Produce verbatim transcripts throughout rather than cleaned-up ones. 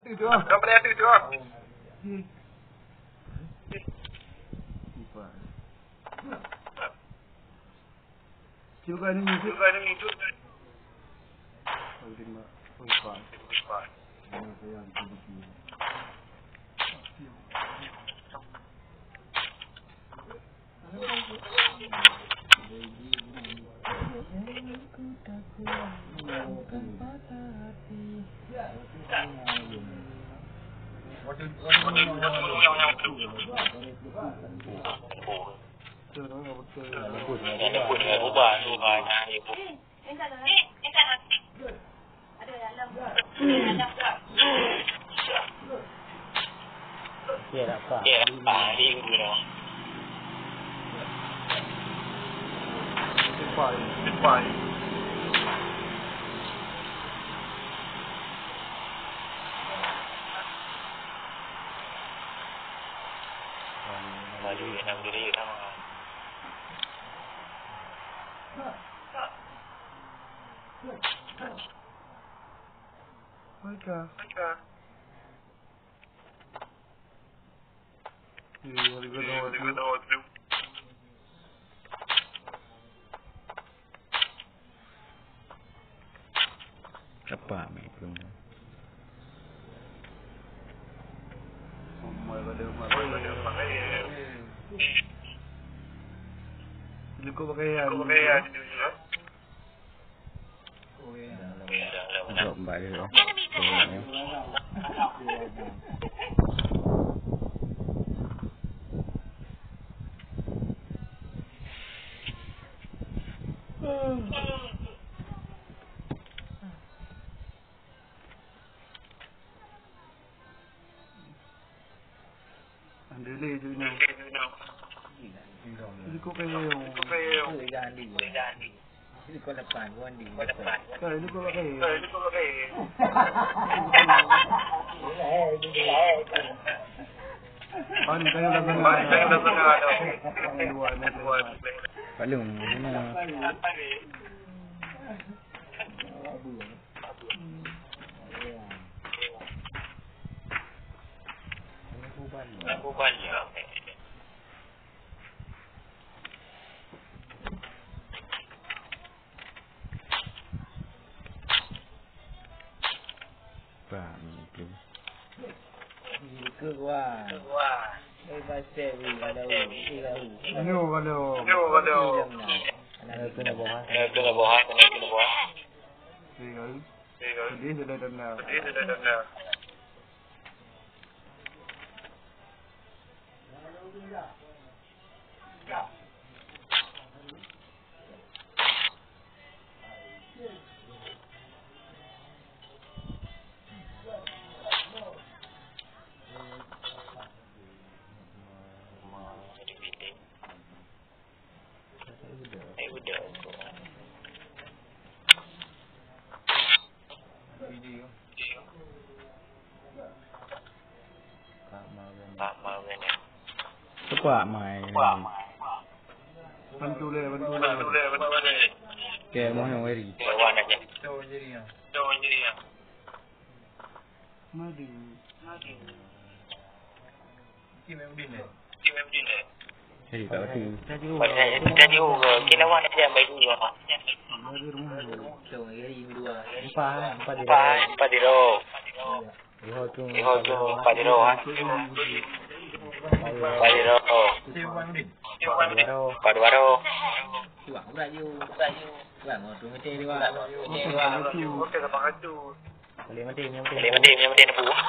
Itu ah. Dah boleh ada tu ah. Cuba ni, cuba ni. Penting, Mak. Lupa. Ini saya yang cuba. Mereka. Iya, mereka. Cepat, meh, belum. Umar pada Umar. Cukup pakai ya. Drop bak dia tu. Andele tu nyoe. Ikut kayong. Ikut kayong. Ikut depan, ikut depan. Kan ikut kayong. Pan kayong dah sana. Pan kayong dah sana. Luar ni. Paling mana? Bah, ni tu. Ikut wah. Ikut wah. Eh, baca ni, kalau ikut. Nyoe kalau. Nyoe kalau. Kena bohong. Kena bohong, kena bohong. Iya kan? Iya kan? Jadi sudah dengar. Jadi sudah dengar. Tepak mai. Bantu le, bantu le. Oke, mohon weri. Mari. Jadi, tak reti. Jadi, oh, kena wah nak jangan bagi dua. Empat, empat di roh. Empat, empat di roh. Di roh tu, empat di roh, ha. Empat di roh. Empat di roh. Empat di roh. Cuba, udah you. Udah you. Udah, mau tu ngerti dia. Boleh mati, boleh mati. Boleh mati, boleh mati, nak buat.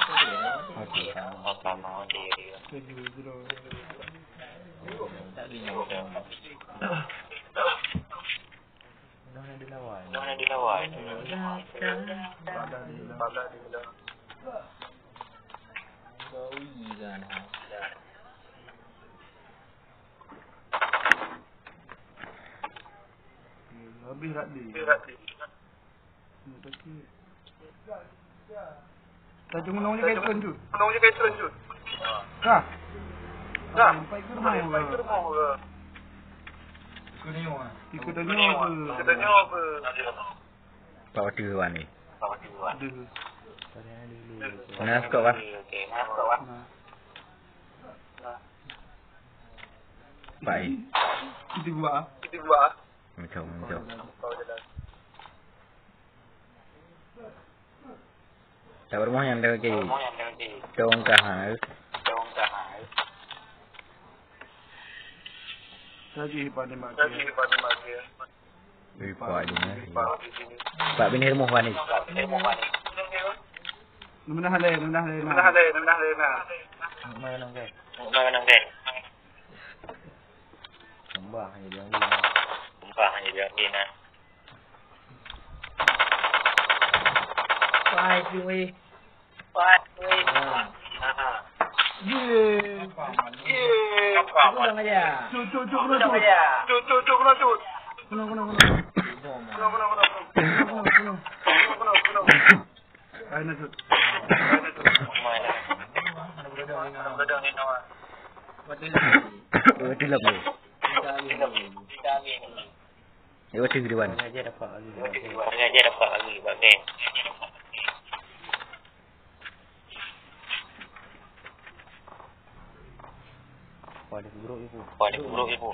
Okey. Apa mau dia? Tak boleh. Dah ada lawan. Dah ada lawan. Kau ni kan. Habis rat dia. Tajung gunung je kai turun tu. Gunung je kai turun tu. Ha. Ha. Sampai ke rumah. Sampai ke rumah. Ikut tanya apa? Ikut tanya apa? Pak Wati Wan ni. Ada. Nah, skop, bah. Baik. Itu buat. Macam, macam. Tak bermoh yang dah lagi. Tong kah, ha? Lagi hebat ni, Mak. Lagi hebat ni, Mak. Wih, Pak Haji ni. Pak bin Hermoh Wanis. Neumeudah lé, neumeudah lé, nah. Neumeudah lé, neumeudah lé, nah. Mana nang, guys? Mana nang, guys? Sembah hanya dia ni, nah. Sembah hanya dia ni, nah. Wah, cuy. Wah, cuy. Nah. Ye. Ye. Kurang aja. Cut, cut, cut, kena cut. Cut, cut, cut, kena cut. Kena, kena, kena. Kena, kena, kena, kena. Kena, kena, kena. Ai, na cut. Ai, na cut. Mana? Mana begadang ni, Noah? Betul lah. Betul lah, bro. Kita angin. Kita angin. Eh, betul, Ridwan. Sengaja dapat lagi. Sengaja dapat lagi, Bang. Wah, dia buruk je, Bu. Wah, dia buruk je, Bu.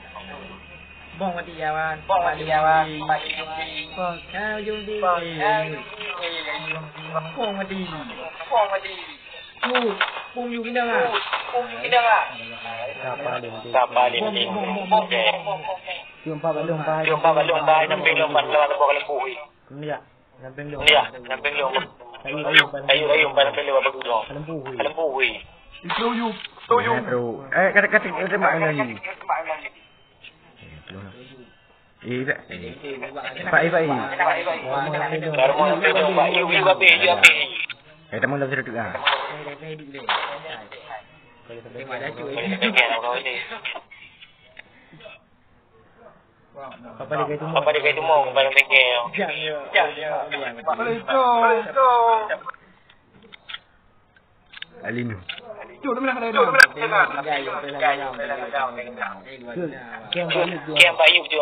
Bong mati, Yawan. Bong mati, Yawan. Bong, kau jom di. Bong mati. Bong mati. Tu, bom you kena ah. Bom you kena ah. Siapa dia mati? Siapa dia mati? Bom, bom, bom, bom. Jom pak balong, pak. Jom pak balong, pak. Nampak lompat lewat tembok lembu. Ni ya. Nampeng lom. Ya, nampeng lom. Kayu, kayu, kayu, kayu, nampeng lom apa gudong? Lembu, hui. Lembu, hui. Itu you. Itu you. Nah, bro. Eh, kata, kata, kata mak lagi. Eh, tak. Eh, Pak, eh, Pak, eh. Baru mau nampeng lom, Pak. You, you, apa, you, apa? Eh, tak mau dalam serutu ah. Kalau tak ada, kalau ini. Apa dia kaitu mau? Apa dia kaitu mau? Barang bengkel. Jam, ya. Jam, ya. Assalamualaikum. Alinu. Cuk, dia bilang ada. Cuk, dia bilang ada. Kian Bayu tu.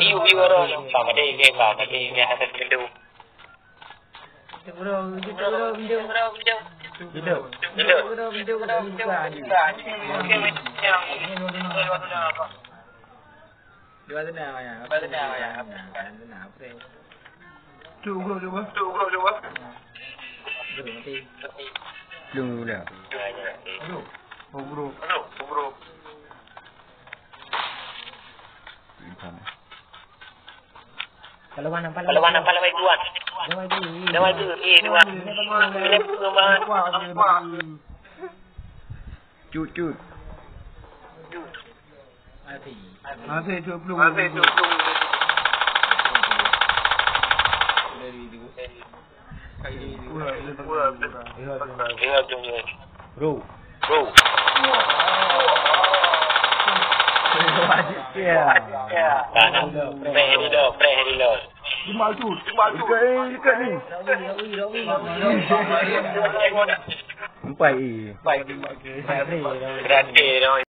Iu, iu, orang yang sama dia, dia sama dia, dia ada pintu. Hidup. Hidup. Dua tenang, ya. Dua tenang, ya. Dua tenang, apa? Tu, bro, cuba. Tu, bro, cuba. Dulu mati. Belum, belum. Aduh. Oh, bro. Aduh, oh, bro. Kalau mana, kalau mana, kalau mana, tuan? Dah maju. Dah maju. Eh, tuan. Dah maju. Cut, cut. Masih dua puluh. Masih dua puluh. Bro. Bro. Ya. Kanan. Preh reload, preh reload. Lima tu, lima tu. Dekat, eh, dekat ni. Empat, eh. Berhasil.